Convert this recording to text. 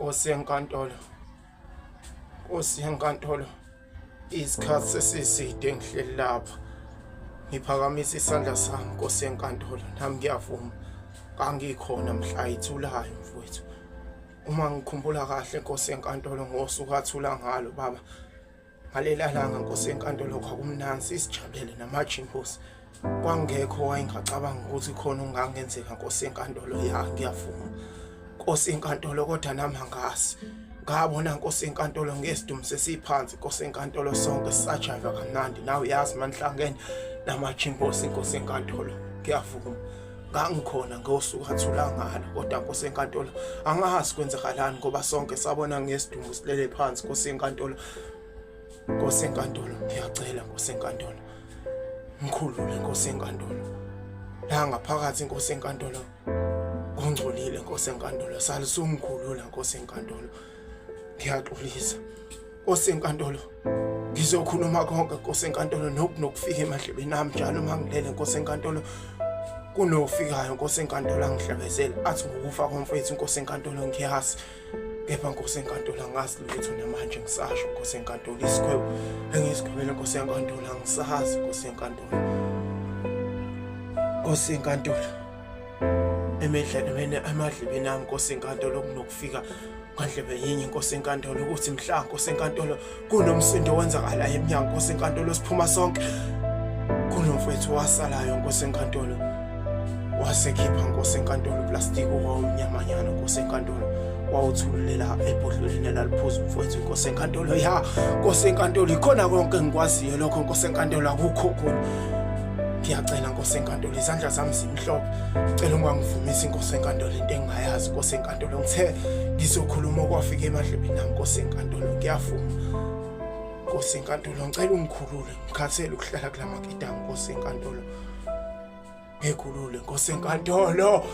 Nkosi yenkantolo, Nkosi yenkantolo, isikhathi sesiside ngihleli lapha. Ngiphakamisa isandla sami Nkosi yenkantolo, nami ngiyavuma kangikhona mhla ithulayo mfowethu. Uma ngikhumbula kahle Nkosi yenkantolo ngosuku athula ngalo baba Ngalela langa Nkosi yenkantolo kwakumnandi sisijabulele namajingosi. Kwangekho wayengacabanga ukuthi khona okungangenzeka Nkosi yenkantolo ya ngiyavuma. Nkosi yenkantolo kodwa nami angazi. Ngabona Nkosi yenkantolo ngesidumo sesiphansi Nkosi yenkantolo sonke sisajiva kamnandi nawe uyazi manhlangene namajingosi Nkosi yenkantolo ngiyavuma. Ngangikhona ngosuku athula ngalo kodwa Nkosi enkantolo angazi kwenzakalani ngoba sonke sabona ngesidumbu silele phansi Nkosi enkantolo. Nkosi enkantolo ngiyacela Nkosi enkantolo ngikhulule Nkosi enkantolo. La ngaphakathi Nkosi enkantolo kungcolile Nkosi enkantolo salisungikhulula Nkosi enkantolo. Ngiyaxolisa Nkosi enkantolo ngizokhuluma konke Nkosi enkantolo nokunokufika emadlebeni ami njalo uma ngilele Nkosi enkantolo kunofikayo Nkosi enkantolo angihlebezele athi ngokufa komfethu Nkosi enkantolo ngiyazi kepha Nkosi enkantolo angazi lutho namanje ngisasho Nkosi enkantolo isikhwebo engisigwebele Nkosi enkantolo angisazi Nkosi enkantolo Nkosi enkantolo emedlalweni emadlebeni ami Nkosi enkantolo kunokufika ngandlebe yinye Nkosi enkantolo ukuthi mhla Nkosi enkantolo kunomsindo owenzakalayo emnyango Nkosi enkantolo siphuma sonke kunomfethu wasalayo Nkosi enkantolo wasekhipha Nkosi enkantolo uplastiki owawumnyamanyana Nkosi enkantolo wawuthululela ebhodleleni elaliphuza umfowethu Nkosi enkantolo ya Nkosi enkantolo ikhona konke engikwaziyo lokho Nkosi enkantolo akukho khona ngiyacela Nkosi enkantolo izandla zami zimhlophe cela ungangivumisi Nkosi enkantolo into engingayazi Nkosi enkantolo ngithe ngizokhuluma okwafika emadlebeni ami Nkosi enkantolo ngiyavuma Nkosi enkantolo ngicela ungikhulule ngikhathele ukuhlala kula maketanga Nkosi enkantolo ngikhulule Nkosi enkantolo.